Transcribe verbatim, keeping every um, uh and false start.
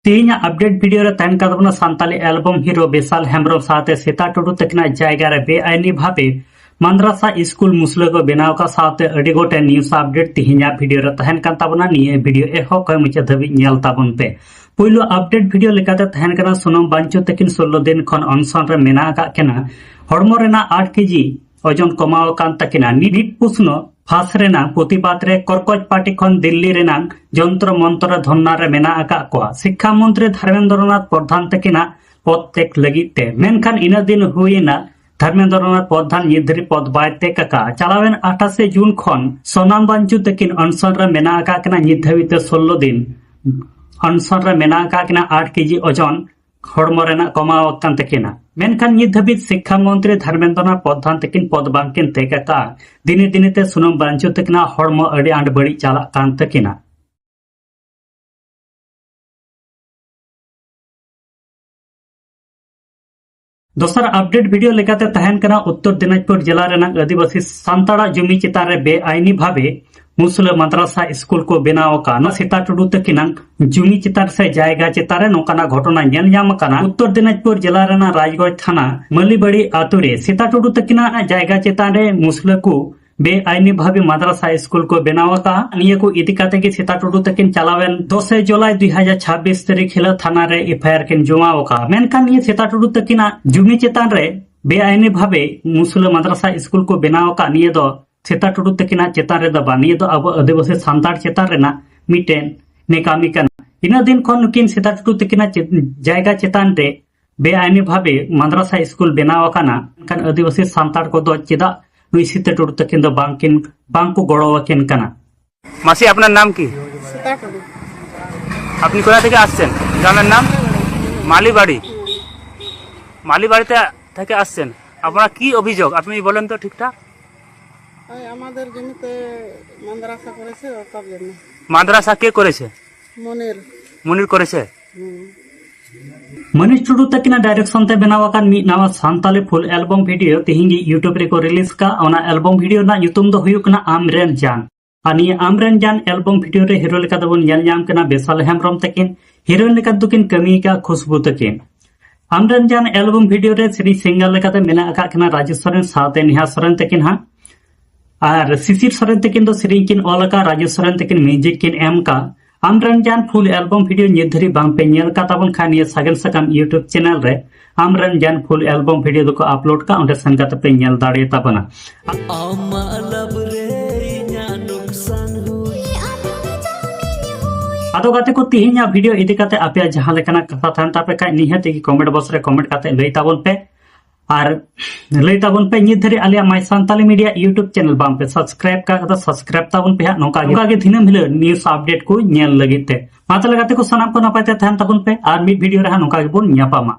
ᱛᱮᱦᱮᱧᱟᱜ update video ᱨᱮ ᱛᱟᱦᱮᱱ ᱠᱟᱱ ᱛᱟᱵᱚᱱᱟ ᱥᱟᱱᱛᱟᱞᱤ ᱮᱞᱵᱚᱢ ᱦᱤᱨᱳ ᱵᱤᱥᱟᱞ ᱦᱮᱢᱵᱨᱚᱢ ᱥᱟᱶᱛᱮ ᱥᱮᱛᱟ ᱴᱩᱰᱩ ᱛᱟᱹᱠᱤᱱᱟᱜ ᱡᱟᱭᱜᱟ ᱨᱮ ᱵᱮᱟᱭᱤᱱᱤ ᱵᱷᱟᱵᱮ ᱢᱟᱫᱽᱨᱟᱥᱟ ᱥᱠᱩᱞ ᱢᱩᱥᱞᱟᱹ ᱠᱚ ᱵᱮᱱᱟᱣ ᱟᱠᱟᱫ ᱥᱟᱶᱛᱮ ᱟᱹᱰᱤ ᱜᱚᱴᱮᱱ ᱱᱤᱭᱩᱡᱽ ᱟᱯᱰᱮᱴ ᱛᱮᱦᱮᱧᱟᱜ ᱵᱷᱤᱰᱤᱭᱳ ᱨᱮ ᱛᱟᱦᱮᱱ ᱠᱟᱱ ᱛᱟᱵᱚᱱᱟ᱾ ᱱᱤᱭᱟᱹ ᱵᱷᱤᱰᱤᱭᱳ ᱮᱦᱚᱵ ᱠᱷᱚᱱ ᱢᱩᱪᱟᱹᱫ ᱫᱷᱟᱹᱵᱤᱡ ᱧᱮᱞ ᱛᱟᱵᱚᱱ ᱯᱮ᱾ ᱯᱩᱭᱞᱩ ᱟᱯᱰᱮᱴ ᱵᱷᱤᱰᱤᱭᱳ ᱞᱮᱠᱟᱛᱮ ᱛᱟᱦᱮᱱ ᱠᱟᱱᱟ ᱥᱩᱱᱟᱢ ᱵᱟᱧᱪᱩ ᱛᱟᱹᱠᱤᱱ ᱥᱳᱞᱞᱳ ᱫᱤᱱ ᱠᱷᱚᱱ ᱚᱱᱥᱚᱱ ᱨᱮ ᱢᱮᱱᱟᱜ ᱟᱠᱟᱫ ᱠᱤᱱᱟ᱾ ᱦᱚᱲᱢᱚ ᱨᱮᱱᱟᱜ ᱟᱴ ᱠᱮᱡᱤ ᱚᱡᱚᱱ ᱠᱚᱢᱟᱣ ᱟᱠᱟᱱ ᱛᱟᱹᱠᱤᱱᱟ᱾ ᱱᱤ-, ᱱᱤᱴ ᱯᱩᱥᱱᱚ ᱯᱷᱟᱥ ᱨᱮᱱᱟᱜ ᱯᱨᱚᱛᱤᱵᱟᱫ ᱨᱮ ᱠᱚᱨᱠᱚᱡ ᱯᱟᱨᱴᱤ ᱠᱷᱚᱱ ᱫᱤᱞᱞᱤ ᱨᱮᱱᱟᱜ ᱡᱚᱱᱛᱨᱚ ᱢᱚᱱᱛᱨᱚ ᱫᱷᱚᱨᱱᱟ ᱨᱮ ᱢᱮᱱᱟᱜ ᱟᱠᱟᱫ ᱠᱚᱣᱟ᱾ ᱥᱤᱠᱠᱷᱟ ᱢᱚᱱᱛᱨᱤ ᱫᱷᱚᱨᱢᱮᱱᱫᱨᱚᱱᱟᱛᱷ ᱯᱨᱚᱫᱷᱟᱱ ᱛᱟᱹᱠᱤᱱᱟᱜ ᱯᱚᱫ ᱛᱮᱠ ᱞᱟᱹᱜᱤᱫ ᱛᱮ᱾ ᱢᱮᱱᱠᱷᱟᱱ ᱤᱱᱟᱹ ᱫᱤᱱ ᱦᱩᱭᱮᱱᱟ ᱫᱷᱚᱨᱢᱮᱱᱫᱨᱚᱱᱟᱛᱷ ᱯᱨᱚᱫᱷᱟᱱ ᱱᱤᱛ ᱫᱷᱟᱹᱨᱤᱡ ᱯᱚᱫ ᱵᱟᱭ ᱛᱮᱠ ᱟᱠᱟᱫᱼᱟ᱾ ᱪᱟᱞᱟᱣᱮᱱ ᱟᱴᱷᱟᱥᱮ ᱡᱩᱱ ᱠᱷᱚᱱ ᱥᱳᱱᱟᱢ ᱵᱟᱧᱪᱩ ᱛᱟᱹᱠᱤᱱ ᱚᱱᱥᱚᱱ ᱨᱮ ᱢᱮᱱᱟᱜ ᱟᱠᱟᱫ ᱠᱤᱱᱟ᱾ ᱱᱤᱛ ᱫᱷᱟᱹᱵᱤᱡ ᱛᱮ ᱥᱳᱞᱞᱳ ᱫᱤᱱ ᱚᱱᱥᱚᱱ ᱨᱮ ᱢᱮᱱᱟᱜ ᱟᱠᱟᱫ ᱠᱤᱱᱟ᱾ ᱟᱴ ᱠᱮᱡᱤ ᱚᱡᱚᱱ ᱦᱚᱲᱢᱚ ᱨᱮᱱᱟᱜ ᱠᱚᱢᱟᱣ ᱟᱠᱟᱱ ᱛᱟᱹᱠᱤᱱᱟ᱾ ᱢᱮᱱᱠᱷᱟᱱ ᱱᱤᱛ ᱫᱷᱟᱹᱵᱤᱡ ᱥᱤᱠᱠᱷᱟ ᱢᱚᱱᱛᱨᱤ ᱫᱷᱚᱨᱢᱮᱱᱫᱨᱚᱱᱟᱛᱷ ᱯᱨᱚᱫᱷᱟᱱ ᱛᱟᱹᱠᱤᱱ ᱯᱚᱫ ᱵᱟᱝᱠᱤᱱ ᱛᱮᱠ ᱟᱠᱟᱫᱼᱟ᱾ ᱫᱤᱱᱮ ᱫᱤᱱᱮ ᱛᱮ ᱥᱩᱱᱟᱢ ᱵᱟᱧᱪᱩ ᱛᱟᱹᱠᱤᱱᱟᱜ ᱦᱚᱲᱢᱚ ᱟᱹᱰᱤ ᱟᱸᱴ ᱵᱟᱹᱲᱤᱡ ᱪᱟᱞᱟᱜ ᱠᱟᱱ ᱛᱟᱹᱠᱤᱱᱟ᱾ ᱫᱚᱥᱟᱨ ᱟᱯᱰᱮᱴ ᱵᱷᱤᱰᱤᱭᱳ ᱞᱮᱠᱟᱛᱮ ᱛᱟᱦᱮᱱ ᱠᱟᱱᱟ ᱩᱛᱛᱚᱨ ᱫᱤᱱᱟᱡᱽᱯᱩᱨ ᱡᱮᱞᱟ ᱨᱮᱱᱟᱜ ᱟᱹᱫᱤᱵᱟᱹᱥᱤ ᱥᱟᱱᱛᱟᱲᱟᱜ ᱡᱩᱢᱤ ᱪᱮᱛᱟᱱ ᱨᱮ ᱵᱮᱟᱭᱤᱱᱤ ᱵᱷᱟᱵᱮ ᱢᱩᱥᱞᱟᱹ ᱢᱟᱫᱽᱨᱟᱥᱟ ᱥᱠᱩᱞ ᱠᱚ ᱵᱮᱱᱟᱣ ᱟᱠᱟᱫ᱾ ᱱᱚᱣᱟ ᱥᱮᱛᱟ ᱴᱩᱰᱩ ᱛᱟᱹᱠᱤᱱᱟᱜ ᱡᱩᱢᱤ ᱪᱮᱛᱟᱱ ᱥᱮ ᱡᱟᱭᱜᱟ ᱪᱮᱛᱟᱱ ᱨᱮ ᱱᱚᱝᱠᱟᱱᱟᱜ ᱜᱷᱚᱴᱚᱱᱟ ᱧᱮᱞ ᱧᱟᱢ ᱟᱠᱟᱱᱟ᱾ ᱩᱛᱛᱚᱨ ᱫᱤᱱᱟᱡᱽᱯᱩᱨ ᱡᱮᱞᱟ ᱨᱮᱱᱟᱜ ᱨᱟᱡᱽᱜᱚᱸᱡᱽ ᱛᱷᱟᱱᱟ ᱢᱟᱹᱞᱤᱵᱟᱲᱤ ᱟᱛᱳ ᱨᱮ ᱥᱮᱛᱟ ᱴᱩᱰᱩ ᱛᱟᱹᱠᱤᱱᱟᱜ ᱡᱟᱭᱜᱟ ᱪᱮᱛᱟᱱ ᱨᱮ ᱢᱩᱥᱞᱟᱹ ᱠᱚ ᱵᱮᱟᱭᱤᱱᱤ ᱵᱷᱟᱵᱮ ᱢᱟᱫᱽᱨᱟᱥᱟ ᱥᱠᱩᱞ ᱠᱚ ᱵᱮᱱᱟᱣ ᱟᱠᱟᱫᱼᱟ᱾ ᱱᱤᱭᱟᱹ ᱠᱚ ᱤᱫᱤ ᱠᱟᱛᱮ ᱜᱮ ᱥᱮᱛᱟ ᱴᱩᱰᱩ ᱛᱟᱹᱠᱤᱱ ᱪᱟᱞᱟᱣᱮᱱ ᱫᱚᱥᱮ ᱡᱩᱞᱟᱭ ᱫᱩ ᱦᱟᱡᱟᱨ ᱪᱷᱟᱵᱵᱤᱥ ᱛᱟᱹᱨᱤᱠᱷ ᱦᱤᱞᱳᱜ ᱛᱷᱟᱱᱟ ᱨᱮ ᱮᱯᱷ ᱟᱭ ᱟᱨ ᱠᱤᱱ ᱡᱚᱢᱟ ᱟᱠᱟᱫᱼᱟ᱾ ᱢᱮᱱᱠᱷᱟᱱ ᱱᱤᱭᱟᱹ ᱥᱮᱛᱟ ᱴᱩᱰᱩ ᱛᱟᱹᱠᱤᱱᱟᱜ ᱡᱩᱢᱤ ᱪᱮᱛᱟᱱ ᱨᱮ ᱵᱮᱟᱭᱤᱱᱤ ᱵᱷᱟᱵᱮ ᱢᱩᱥᱞᱟᱹ ᱢᱟᱫᱽᱨᱟᱥᱟ ᱥᱠᱩᱞ ᱠᱚ ᱵᱮᱱᱟᱣ ᱟᱠᱟᱫ ᱱᱤᱭᱟᱹ ᱫᱚ ᱥᱮᱛᱟ ᱴᱩᱰᱩ ᱛᱟᱹᱠᱤᱱᱟᱜ ᱪᱮᱛᱟᱱ ᱨᱮᱫᱚ ᱵᱟᱝ, ᱱᱤᱭᱟᱹ ᱫᱚ ᱟᱵᱚ ᱟᱹᱫᱤᱵᱟᱹᱥᱤ ᱥᱟᱱᱛᱟᱲ ᱪᱮᱛᱟᱱ ᱨᱮᱱᱟᱜ ᱢᱤᱫᱴᱮᱱ ᱱᱮᱠᱟᱢᱤ ᱠᱟᱱᱟ᱾ ᱤᱱᱟᱹ ᱫᱤᱱ ᱠᱷᱚᱱ ᱱᱩᱠᱤᱱ ᱥᱮᱛᱟ ᱴᱩᱰᱩ ᱛᱟᱹᱠᱤᱱᱟᱜ ᱪᱮ-, ᱡᱟᱭᱜᱟ ᱪᱮᱛᱟᱱ ᱨᱮ ᱵᱮᱟᱭᱤᱱᱤ ᱵᱷᱟᱵᱮ ᱢᱟᱫᱽᱨᱟᱥᱟ ᱥᱠᱩᱞ ᱵᱮᱱᱟᱣ ᱟᱠᱟᱱᱟ, ᱮᱱᱠᱷᱟᱱ ᱟᱹᱫᱤᱵᱟᱹᱥᱤ ᱥᱟᱱᱛᱟᱲ ᱠᱚᱫᱚ ᱪᱮᱫᱟᱜ ᱱᱩᱭ ᱥᱮᱛᱟ ᱴᱩᱰᱩ ᱛᱟᱹᱠᱤᱱ ᱫᱚ ᱵᱟᱝᱠᱤᱱ, ᱵᱟᱝ ᱠᱚ ᱜᱚᱲᱚ ᱟᱹᱠᱤᱱ ᱠᱟᱱᱟ? মাসি, আপনার নাম কি? সেটা করুন। আপনি কোথা থেকে আসছেন? গ্রামের নাম মালিবাড়ি। মালিবাড়িতে থেকে আসছেন। আপনার কি অভিযোগ, আপনি বলেন তো ঠিকঠাক। ওই আমাদের জমিতে মাদ্রাসা করেছে, ও তার জন্য। মাদ্রাসা কে করেছে? মনির। মনির করেছে? হুম। ᱢᱟᱹᱱᱤᱡ ᱴᱩᱰᱩ ᱛᱟᱹᱠᱤᱱᱟᱜ ᱰᱟᱭᱨᱮᱠᱥᱚᱱ ᱛᱮ ᱵᱮᱱᱟᱣ ᱟᱠᱟᱱ ᱢᱤᱫ ᱱᱟᱣᱟ ᱥᱟᱱᱛᱟᱞᱤ ᱯᱷᱩᱞ ᱮᱞᱵᱚᱢ ᱵᱷᱤᱰᱤᱭᱳ ᱛᱮᱦᱮᱧ ᱜᱮ YouTube ᱨᱮᱠᱚ ᱨᱤᱞᱤᱡᱽ ᱠᱟᱜ᱾ ᱚᱱᱟ ᱮᱞᱵᱚᱢ ᱵᱷᱤᱰᱤᱭᱳ ᱨᱮᱱᱟᱜ ᱧᱩᱛᱩᱢ ᱫᱚ ᱦᱩᱭᱩᱜ ᱠᱟᱱᱟ ᱟᱢ ᱨᱮᱱ ᱡᱟᱱ᱾ ᱟᱨ ᱱᱤᱭᱟᱹ ᱟᱢᱨᱮᱱ ᱡᱟᱱ ᱮᱞᱵᱚᱢ ᱵᱷᱤᱰᱤᱭᱳ ᱨᱮ ᱦᱤᱨᱳ ᱞᱮᱠᱟ ᱛᱮᱵᱚᱱ ᱧᱮᱞ ᱧᱟᱢ ᱠᱟᱱᱟ ᱵᱮᱥᱟᱞ ᱦᱮᱢᱵᱨᱚᱢ ᱛᱟᱹᱠᱤᱱ, ᱦᱤᱨᱳᱭᱤᱱ ᱞᱮᱠᱟ ᱫᱚᱠᱤᱱ ᱠᱟᱹᱢᱤ ᱟᱠᱟᱫ ᱠᱷᱩᱥᱵᱩ ᱛᱟᱹᱠᱤᱱ᱾ ᱟᱢᱨᱮᱱ ᱡᱟᱱ ᱮᱞᱵᱚᱢ ᱵᱷᱤᱰᱤᱭᱳ ᱨᱮ ᱥᱮᱨᱮᱧ ᱥᱤᱝᱜᱟᱨ ᱞᱮᱠᱟᱛᱮ ᱢᱮᱱᱟᱜ ᱟᱠᱟᱫ ᱠᱤᱱᱟ ᱨᱟᱡᱮᱥ ᱥᱚᱨᱮᱱ ᱥᱟᱶᱛᱮ ᱱᱮᱦᱟ ᱥᱚᱨᱮᱱ ᱛᱟᱹᱠᱤᱱ ᱦᱟᱸᱜ᱾ ᱟᱨ ᱥᱤᱥᱤᱨ ᱥᱚᱨᱮᱱ ᱛᱟᱹᱠᱤᱱ ᱫᱚ ᱥᱮᱨᱮᱧ ᱠᱤᱱ ᱚᱞ ᱟᱠᱟᱫ, ᱨᱟᱡᱮᱥ ᱥᱚᱨᱮᱱ ᱛᱟᱹᱠᱤᱱ ᱢᱤᱣᱡᱤᱠ ᱠᱤᱱ ᱮᱢ ᱟᱠᱟᱫ᱾ ᱟᱢᱨᱮᱱ ᱡᱟᱱ ᱯᱷᱩᱞ ᱮᱞᱵᱚᱢ ᱵᱷᱤᱰᱤᱭᱳ ᱧᱤᱛ ᱫᱷᱟᱹᱨᱤᱡ ᱵᱟᱝ ᱯᱮ ᱧᱮᱞ ᱟᱠᱟᱫ ᱛᱟᱵᱚᱱ ᱠᱷᱟᱱ, ᱱᱤᱭᱟᱹ ᱥᱟᱜᱮᱱ ᱥᱟᱠᱟᱢ YouTube ᱪᱮᱱᱮᱞ ᱨᱮ ᱟᱢᱨᱮᱱ ᱡᱟᱱ ᱯᱷᱩᱞ ᱮᱞᱵᱚᱢ ᱵᱷᱤᱰᱤᱭᱳ ᱫᱚᱠᱚ ᱟᱯᱞᱳᱰ ᱠᱟᱜ, ᱚᱸᱰᱮ ᱥᱮᱱ ᱠᱟᱛᱮ ᱯᱮ ᱧᱮᱞ ᱫᱟᱲᱮ ᱛᱟᱵᱚᱱᱟ᱾ ᱟᱢᱟᱜ ᱞᱟᱵᱷ ᱨᱮ ᱤᱧᱟᱹᱜ ᱱᱩᱠᱥᱟᱱ ᱦᱩᱭ᱾ ᱟᱫᱚ ᱜᱟᱛᱮ ᱠᱚ, ᱛᱤᱦᱤᱧᱟᱜ ᱵᱷᱤᱰᱤᱭᱳ ᱤᱫᱤ ᱠᱟᱛᱮ ᱟᱯᱮᱭᱟᱜ ᱡᱟᱦᱟᱸ ᱞᱮᱠᱟᱱᱟᱜ ᱠᱟᱛᱷᱟ ᱛᱟᱦᱮᱱ ᱛᱟᱯᱮ ᱠᱷᱟᱡ, ᱱᱤᱦᱟᱹᱛ ᱜᱮ ᱠᱚᱢᱮᱱᱴ ᱵᱚᱠᱥ ᱨᱮ ᱠᱚᱢᱮᱱᱴ ᱠᱟᱛᱮ ᱞᱟᱹᱭ ᱛᱟᱵᱚᱱ ᱯᱮ᱾ ᱟᱨ ᱞᱟᱹᱭ ᱛᱟᱵᱚᱱ ᱯᱮ, ᱱᱤᱛ ᱫᱷᱟᱹᱨᱤᱡ ᱟᱞᱮᱭᱟᱜ My Santali Media YouTube channel ᱵᱟᱝ ᱯᱮ ᱥᱟᱵᱥᱠᱨᱟᱭᱤᱵ ᱠᱟᱜ ᱠᱟᱫᱟ, ᱥᱟᱵᱥᱠᱨᱟᱭᱤᱵ ᱛᱟᱵᱚᱱ ᱯᱮ ᱦᱟᱸᱜ᱾ ᱱᱚᱝᱠᱟ ᱜᱮ, ᱱᱚᱝᱠᱟ ᱜᱮ ᱫᱤᱱᱟᱹᱢ ᱦᱤᱞᱳᱜ ᱱᱤᱭᱩᱡ ᱟᱯᱰᱮᱴ ᱠᱚ ᱧᱮᱞ ᱞᱟᱹᱜᱤᱫ ᱛᱮ᱾ ᱢᱟ ᱛᱟᱦᱞᱮ ᱜᱟᱛᱮ ᱠᱚ, ᱥᱟᱱᱟᱢ ᱠᱚ ᱱᱟᱯᱟᱭ ᱛᱮ ᱛᱟᱦᱮᱱ ᱛᱟᱵᱚᱱ ᱯᱮ, ᱟᱨ ᱢᱤᱫ ᱵᱷᱤᱰᱤᱭᱳ ᱨᱮ ᱦᱟᱸᱜ ᱱᱚᱝᱠᱟ ᱜᱮᱵᱚᱱ ᱧᱟᱯᱟᱢᱟ᱾